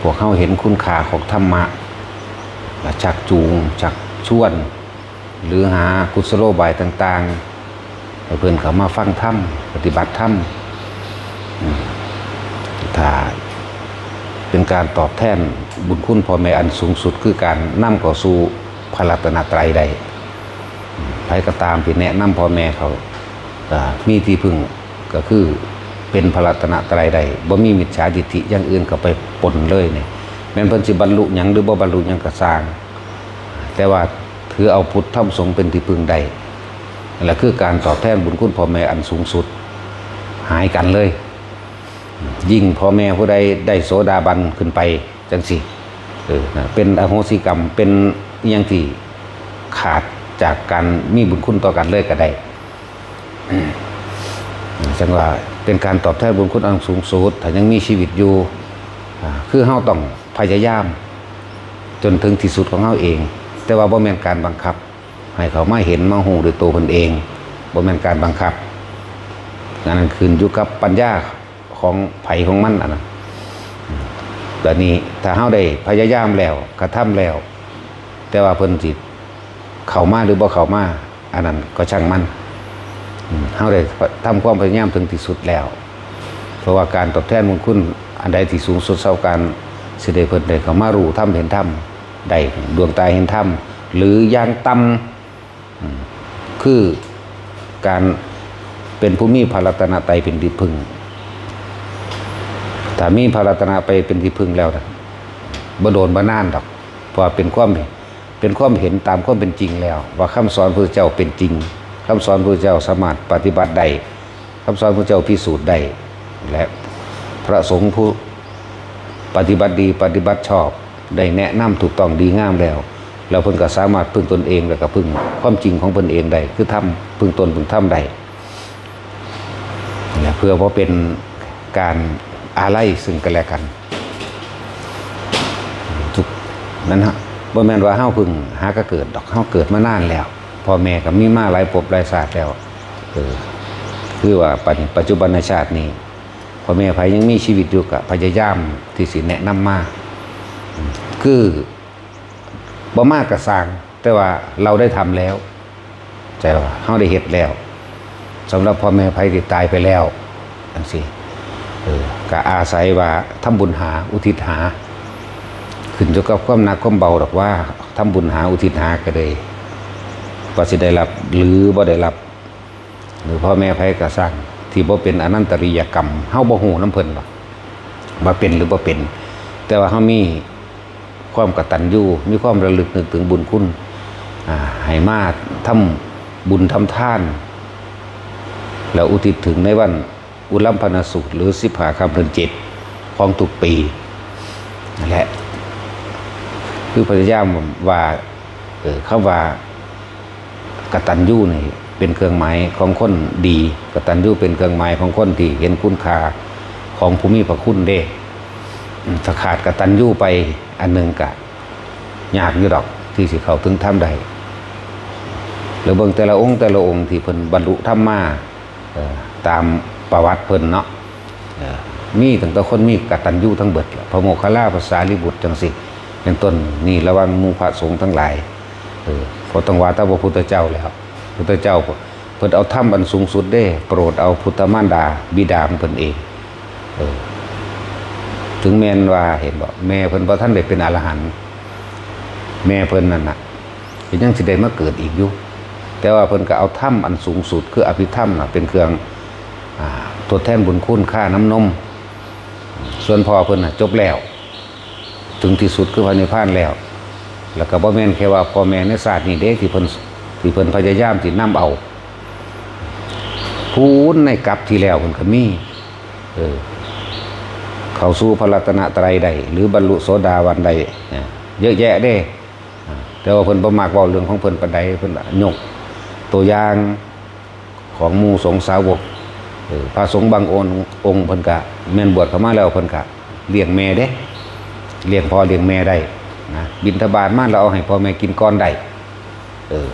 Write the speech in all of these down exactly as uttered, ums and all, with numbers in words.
พวกเฮาเห็นคุณค่าของธรรมะ และชักจูง ชักชวน หรือหากุศโลบายต่างๆ ให้เพิ่นเข้ามาฟังธรรม ปฏิบัติธรรม อืม ถ้าเป็นการตอบแทนบุญคุณพ่อแม่อันสูงสุด คือการนำเข้าสู่พระรัตนตรัยได้ ไผก็ตามที่แนะนำพ่อแม่เขา ก็มีที่พึ่ง ก็คือเป็นพระรัตนตรัยได้ บ่มีมิจฉาทิฏฐิอย่างอื่นเข้าไปปนเลยเนี่ย แม่นเพิ่นสิบรรลุหยังหรือบ่บรรลุหยังก็ซ่าง แต่ว่าถือเอาพุทธธรรมสงฆ์เป็นที่พึ่งได้ นั่นแหละคือการตอบแทนบุญคุณพ่อแม่อันสูงสุด หายกันเลย ยิ่งพ่อแม่ผู้ใดได้โสดาบันขึ้นไปจังซี่ เออ นะ เป็นอโหสิกรรม เป็นอิหยังที่ขาดจากการมีบุญคุณต่อกันเลยก็ได้ จังว่าเป็นการตอบแทนบุญคุณอันสูงสุด ถ้ายังมีชีวิตอยู่ อ่า คือเฮาต้องพยายามจนถึงที่สุดของเฮาเอง แต่ว่าบ่แม่นการบังคับ ให้เขามาเห็นมาฮู้ด้วยตัวเพิ่นเอง บ่แม่นการบังคับ อันนั้นขึ้นอยู่กับปัญญาของไผของมันอันนั้น อืม บัดนี้ถ้าเฮาได้พยายามแล้ว กระทำแล้ว แต่ว่าเพิ่นสิเข้ามาหรือบ่เข้ามา อันนั้นก็ช่างมัน อืม เฮาได้ทำความพยายามถึงที่สุดแล้ว เพราะว่าการตอบแทนบุญคุณอันใดที่สูงสุดเท่ากัน สิได้เพิ่นได้เข้ามารู้ธรรมเห็นธรรม ได้ดวงตาเห็นธรรม หรืออย่างต่ำ อืม คือการเป็นผู้มีพระรัตนตรัยเป็นที่พึ่ง ถ้ามีพระรัตนตรัยเป็นที่พึ่งแล้วนะ บ่โดนบ่นานดอก เพราะว่าเป็นความ เป็นความเห็นตามความเป็นจริงแล้ว ว่าคำสอนพระเจ้าเป็นจริง คำสอนพระเจ้าสามารถปฏิบัติได้ คำสอนพระเจ้าพิสูจน์ได้ และพระสงฆ์ผู้ปฏิบัติดีปฏิบัติชอบ ได้แนะนำถูกต้องดีงามแล้ว แล้วเพิ่นก็สามารถพึ่งตนเอง แล้วก็พึ่งความจริงของเพิ่นเองได้ คือธรรม พึ่งตนพึ่งธรรมได้ และเพื่อบ่เป็นการอาลัยซึ่งกันและกัน ทุก นั่นฮะ บ่แม่นว่าเฮาเพิ่งหากะเกิดดอก เฮาเกิดมานานแล้ว พ่อแม่ก็มีมาหลายภพหลายชาติแล้ว เออ คือว่าปัจ ปัจจุบันชาตินี้ พ่อแม่ไผยังมีชีวิตอยู่ก็พยายามที่สิแนะนำมา คือ บ่มาก็ซ่าง แต่ว่าเราได้ทำแล้ว ใช่ว่าเฮาได้เฮ็ดแล้ว สำหรับพ่อแม่ไผที่ตายไปแล้ว จังซี่ เออ ก็อาศัยว่าทำบุญหา อุทิศหา ขึ้นอยู่กับความหนักความเบาดอกว่า ทำบุญหา อุทิศหาก็ได้ ว่าสิได้รับหรือบ่ได้รับ หรือพ่อแม่ไผก็ซ่าง ที่บ่เป็นอนันตริยกรรม เฮาบ่ฮู้นำเพิ่นหรอก ว่าเป็นหรือบ่เป็น แต่ว่าเฮามีความกตัญญู มีความระลึกนึกถึงบุญคุณ อ่า ให้มาทำบุญทำทาน แล้วอุทิศถึงในวันอุลัมพนสูตร หรือสิบห้าค่ำเดือนเจ็ดของทุกปี นั่นแหละ คือพยายามว่า เออ คำว่า กตัญญูนี่เป็นเครื่องหมายของคนดี กตัญญูเป็นเครื่องหมายของคนที่เห็นคุณค่าของผู้มีพระคุณเด้ อืม ถ้าขาดกตัญญูไปอันหนึ่งก็ยากอยู่ดอกที่สิเข้าถึงธรรมได้ แล้วเบิ่งแต่ละองค์แต่ละองค์ที่เพิ่นบรรลุธรรมมา เอ่อ ตามประวัติเพิ่นเนาะ เอ่อ มีตั้งแต่คนมีกตัญญูทั้งเบิดแหละ พระโมคคัลลา พระสารีบุตรจังซี่ เป็นต้น นี่ระวังหมู่พระสงฆ์ทั้งหลาย เออ บ่ต้องว่าแต่พระพุทธเจ้าแล้ว พุทธเจ้าเพิ่นเอาธรรมอันสูงสุดเด้ โปรดเอาพุทธมารดาบิดาของเพิ่นเอง เออ ถึงแม่นว่า เห็นบ่ แม่เพิ่นบ่ทันได้เป็นอรหันต์ แม่เพิ่นนั่นน่ะ ก็ยังสิได้มาเกิดอีกอยู่ แต่ว่าเพิ่นก็เอาธรรมอันสูงสุด คืออภิธรรมน่ะ เป็นเครื่อง อ่า ทดแทนบุญคุณค่าน้ำนม ส่วนพ่อเพิ่นน่ะจบแล้ว ถึงที่สุดคือพระนิพพานแล้ว แล้วก็บ่แม่นแค่ว่าพ่อแม่ในชาตินี้เด้ ที่เพิ่น ที่เพิ่นพยายามที่นำเอา พู้นในกัปที่แล้วเพิ่นก็มี เออ เข้าสู่พระรัตนตรัยได้ หรือบรรลุโสดาบันได้ นะ เยอะแยะเด้ อ่า แต่ว่าเพิ่นบ่มักเว้าเรื่องของเพิ่นปานใด เพิ่นยกตัวอย่างของหมู่สงฆ์สาวก เออ พระสงฆ์บางองค์ องค์เพิ่นก็แม่นบวชเข้ามาแล้วเพิ่นก็เลี้ยงแม่เด้ เลี้ยงพ่อเลี้ยงแม่ได้นะ บิณฑบาตมาแล้วเอาให้พ่อแม่กินก่อนได้ เออ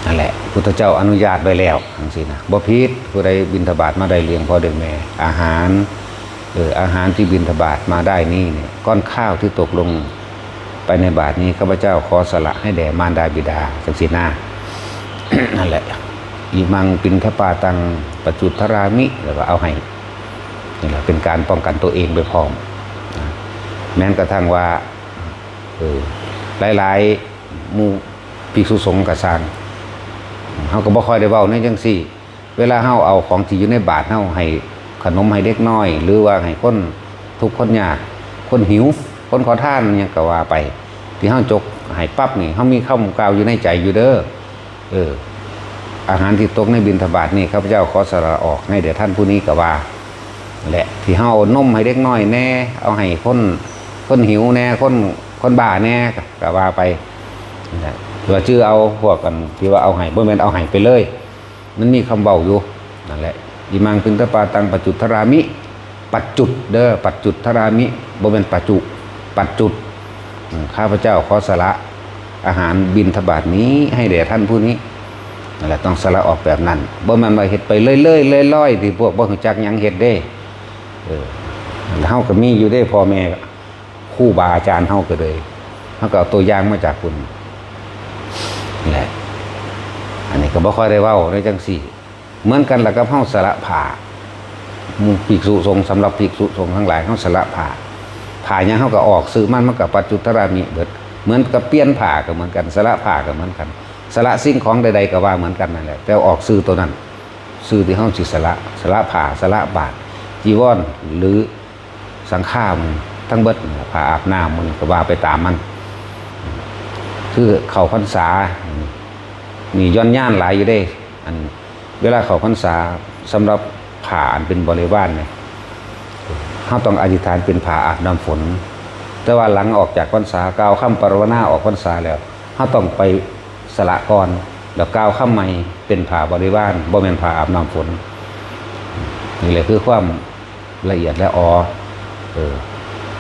นั่นแหละ พุทธเจ้าอนุญาตไว้แล้วจังซี่นะ บ่ผิด ผู้ใดบิณฑบาตมาได้เลี้ยงพ่อเลี้ยงแม่ อาหาร เออ อาหารที่บิณฑบาตมาได้นี้เนี่ย ก้อนข้าวที่ตกลงไปในบาตรนี้ ข้าพเจ้าขอสละให้แด่มารดาบิดา จังซี้นะ นั่นแหละ อิมังปิณฑปาตัง ปัจจุตทรามิ แล้วก็เอาให้ นี่แหละ เป็นการป้องกันตัวเองไปพร้อมนะ แม้กระทั่งว่า เออ หลายๆ หมู่ภิกษุสงฆ์ก็ซ่าง เฮาก็บ่ค่อยได้เว้าในจังซี่ เวลาเฮาเอาของที่อยู่ในบาตรเฮาให้ขนมให้เด็กน้อย หรือว่าให้คนทุกข์คนยาก คนหิว คนขอทานหยังก็ว่าไป ที่เฮาจกให้ปั๊บนี่ เฮามีคำกล่าวอยู่ในใจอยู่เด้อ เออ อาหารที่ตกในบิณฑบาตนี่ ข้าพเจ้าขอสละออกให้แด่ท่านผู้นี้ก็ว่า และที่เฮาเอานมให้เด็กน้อยแน่ เอาให้คน คนหิวแน่ คน คนบ้าแน่ ก็ว่าไป นะ ว่าชื่อเอาพวกกันที่ว่าเอาให้ บ่แม่นเอาให้ไปเลย มันมีคำเว้าอยู่ นั่นแหละ อิมังปิณฑปาตัง ปัจจุตทรามิ ปัจจุตเด้อ ปัจจุตทรามิ บ่แม่นปัจจุ ปัจจุต อืม ข้าพเจ้าขอสละอาหารบิณฑบาตนี้ให้แด่ท่านผู้นี้ นั่นแหละ ต้องสละออกแบบนั้น บ่แม่นว่าเฮ็ดไปเรื่อยๆลอยๆ ที่พวกบ่รู้จักหยังเฮ็ดเด้ เออ เฮาก็มีอยู่เด้ พ่อแม่ ครูบาอาจารย์เฮาก็เลย เฮาก็เอาตัวอย่างมาจากคุณนี่แหละ อันนี้ก็บ่ค่อยได้เว้าในจังซี่ เหมือนกันล่ะกับเฮาสละผ้า หมู่ภิกษุสงฆ์ สำหรับภิกษุสงฆ์ทั้งหลาย เฮาสละผ้า ผ้าหยังเฮาก็ออกชื่อมัน มันก็ปัจจุตทรามิเบิด เหมือนกับเปลี่ยนผ้าก็เหมือนกัน สละผ้าก็เหมือนกัน สละสิ่งของใดๆก็ว่าเหมือนกันนั่นแหละ แต่ออกชื่อตัวนั้น ชื่อที่เฮาสิสละ สละผ้า สละบาตร จีวร หรือสังฆามัน ทั้งเบิด ผ้าอาบน้ำมันก็ว่าไปตามมัน คือเข้าพรรษา นี่ย่อนยานหลายอยู่เด้ อัน เวลาเข้าพรรษา สำหรับผ้าอันเป็นบริวารเนี่ย เฮาต้องอธิษฐานเป็นผ้าอาบน้ำฝน แต่ว่าหลังออกจากพรรษา กล่าวคำปรารถนาออกพรรษาแล้ว เฮาต้องไปสละก่อน แล้วกล่าวคำใหม่เป็นผ้าบริวาร บ่แม่นผ้าอาบน้ำฝน นี่แหละคือความละเอียดละออ เออ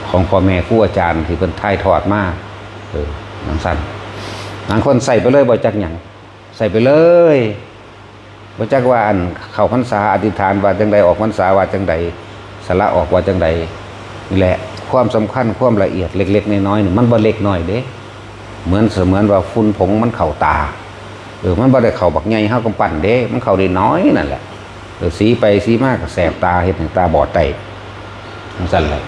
ของพ่อแม่ครูอาจารย์ที่เพิ่นถ่ายทอดมา เออ จังซั่น บางคนใส่ไปเลยบ่จักหยัง ใส่ไปเลย บ่จักว่าอันเข้าพรรษาอธิษฐานว่าจังใด ออกพรรษาว่าจังใด สละออกว่าจังใด นี่แหละ ความสำคัญ ความละเอียดเล็กๆน้อยๆนี่ มันบ่เล็กน้อยเด้ เหมือนเสมือนว่าฝุ่นผงมันเข้าตา เออ มันบ่ได้เข้าบักใหญ่ เฮากำปั้นเด้ มันเข้าได้น้อยนั่นแหละ เออ สีไปสีมาก็แสบตา เฮ็ดให้ตาบอดได้ จังซั่นแหละ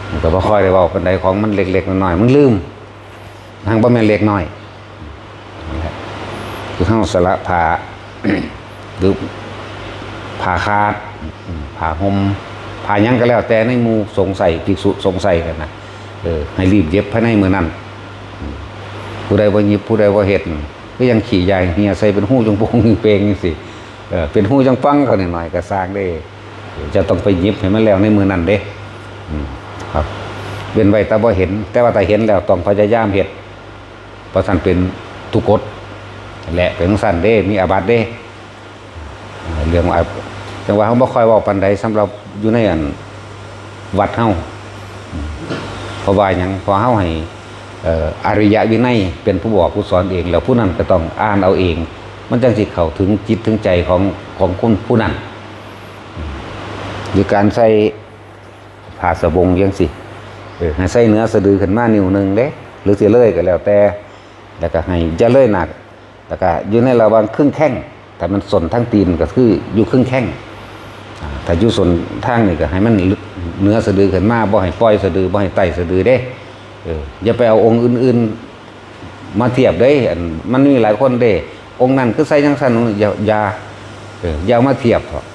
มันก็บ่ค่อยได้เว้าปานใด ของมันเล็กๆน้อยๆ มันลืม ทั้งบ่แม่นเล็กน้อย นั่นแหละ คือเฮาสละผ้า หรือผ้าขาด ผ้าห่ม ผ้าหยังก็แล้วแต่ในหมู่สงฆ์ใส่ ภิกษุสงฆ์ใส่กันนะ เออ ให้รีบเย็บภายในมื้อนั้น ผู้ใดบ่เย็บ ผู้ใดบ่เฮ็ด ก็ยังขี้ยายเหียใส่เป็นฮูจงโปงจงเปงจังซี่ เออ เป็นฮูจังปังเขาหน่อยๆก็ซ่างเด้ จะต้องไปหยิบให้มันแล้วในมื้อนั้นเด้ อืม ครับ เว้นไว้แต่บ่เห็น แต่ว่าถ้าเห็นแล้วต้องพยายามเฮ็ด เพราะซั่นเป็นทุกกฎ และเป็นจั่งซั่นเด้ มีอาบัติเด้ เรื่องอา จั่งว่าเฮาบ่ค่อยเว้าปานใดสำหรับอยู่ในอันวัดเฮา เพราะว่าหยัง เพราะเฮาให้ เอ่อ อริยวินัยเป็นผู้บอกผู้สอนเอง แล้วผู้นั้นก็ต้องอ่านเอาเอง มันจั่งสิเข้าถึงจิตถึงใจของ ของคนผู้นั้น หรือการใส่ผ้าสบงจั่งซี้ เออ ให้ใส่เหนือสะดือขึ้นมานิ้วหนึ่งเด้ หรือสิเลยก็แล้วแต่ แล้วก็ให้อย่าเลยหน้า แล้วก็อยู่ในระหว่างครึ่งแข้ง ถ้ามันส้นทางตีนก็คืออยู่ครึ่งแข้ง อ่า ถ้าอยู่ส้นทางนี่ก็ให้มันเหนือสะดือขึ้นมา บ่ให้ปล่อยสะดือ บ่ให้ไต่สะดือเด้ เออ อย่าไปเอาองค์อื่นๆมาเทียบเด้ อัน มันมีหลายคนเด้ องค์นั้นคือใส่จั่งซั่น อย่า อย่า เออ อย่าเอามาเทียบเถาะ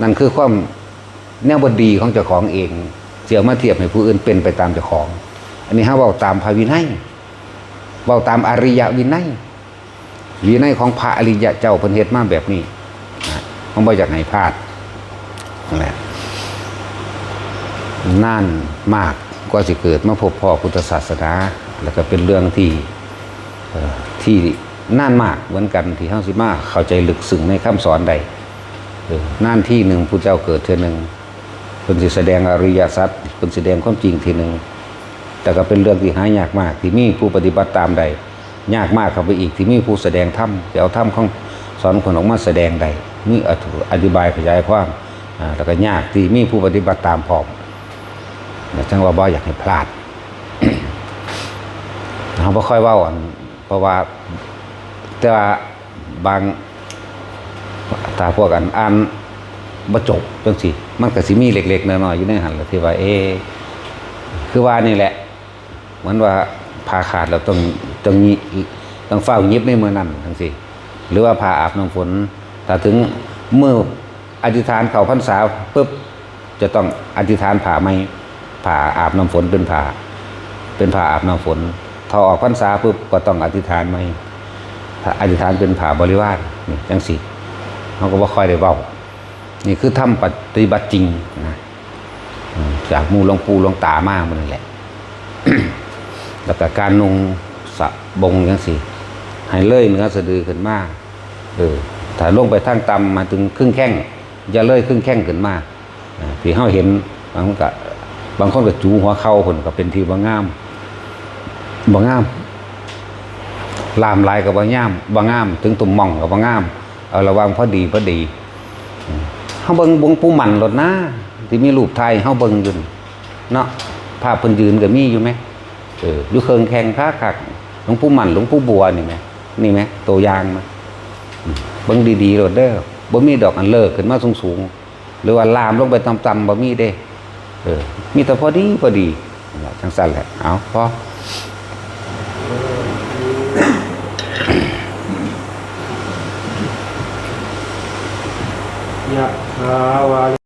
นั่นคือความแนวบ่ดีของเจ้าของเอง สิเอามาเทียบให้ผู้อื่นเป็นไปตามเจ้าของ อันนี้เฮาเว้าตามพระวินัย เว้าตามอริยวินัย วินัยของพระอริยะเจ้าเพิ่นเฮ็ดมาแบบนี้นะ เฮาบ่อยากให้พลาด นั่นแหละ นานมากกว่าสิเกิดมาพบพ้อพุทธศาสนา แล้วก็เป็นเรื่องที่ เอ่อ ที่นานมากเหมือนกันที่เฮาสิมาเข้าใจลึกซึ้งในคำสอนได้ เออ นานทีหนึ่งพุทธเจ้าเกิดเทื่อหนึ่ง เพิ่นสิแสดงอริยสัจ เพิ่นสิแสดงความจริงทีหนึ่ง แต่ก็เป็นเรื่องที่หายากมาก ที่มีผู้ปฏิบัติตามได้ ยากมากเข้าไปอีก ที่มีผู้แสดงธรรม ที่เอาธรรมของสอนคนออกมาแสดงได้ มีอธิบายขยายความ อ่า แล้วก็ยากที่มีผู้ปฏิบัติตามพร้อม นะ จั่งว่าบ่อยากให้พลาด เฮาบ่ค่อยเว้าอัน เพราะว่า แต่ว่าบาง ถ้าพวกอันอ่านบ่จบจั่งซี้ มันก็สิมีเล็กๆน้อยๆอยู่ในหั่นล่ะ ที่ว่า เอ๊ะ คือว่านี่แหละ เหมือนว่าผ้าขาดแล้วต้อง ต้องหยิ ต้องฟ้าวหยิบในมื้อนั้นจั่งซี้ หรือว่าผ้าอาบน้ำฝน ถ้าถึงมื้ออธิษฐานเข้าพรรษาปุ๊บ จะต้องอธิษฐานผ้าใหม่ ผ้าอาบน้ำฝนเป็นผ้า เป็นผ้าอาบน้ำฝน ถ้าออกพรรษาปุ๊บก็ต้องอธิษฐานใหม่ ถ้าอธิษฐานเป็นผ้าบริวาร นี่จั่งซี้ เฮาก็บ่ค่อยได้เว้า นี่คือธรรมปฏิบัติจริงนะ อืม จากหมู่หลวงปู่หลวงตามาหมดนั่นแหละ แล้วก็การนุ่งสบงจั่งซี้ ให้เลยเหนือสะดือขึ้นมา เออ ถ้าลงไปทางต่ำมาถึงครึ่งแข้ง อย่าเลยครึ่งแข้งขึ้นมา อ่า ที่เฮาเห็น บางคนก็ บางคนก็จูหัวเข่าพุ้น ก็เป็นที่บ่งาม บ่งาม ล่ามหลายก็บ่งาม บ่งาม ถึงตุ้มม่องก็บ่งาม เอาระหว่างพอดีพอดี อืม เฮาเบิ่งหลวงปู่หมั้นโลดนะ ที่มีรูปถ่ายเฮาเบิ่งอยู่นี่เนาะ ภาพเพิ่นยืนก็มีอยู่แหม เออ อยู่เคิ่งแข้งคักๆ หลวงปู่หมั้น หลวงปู่บัวนี่แหม นี่แหม ตัวอย่างมา อืม เบิ่งดีๆโลดเด้อ บ่มีดอกอันเลิกขึ้นมาสูงๆ หรือว่าล่ามลงไปต่ำๆ บ่มีเด้ เออ มีแต่พอดีพอดี นั่นล่ะ จั่งซั่นแหละ เอา พอ ยะถาวา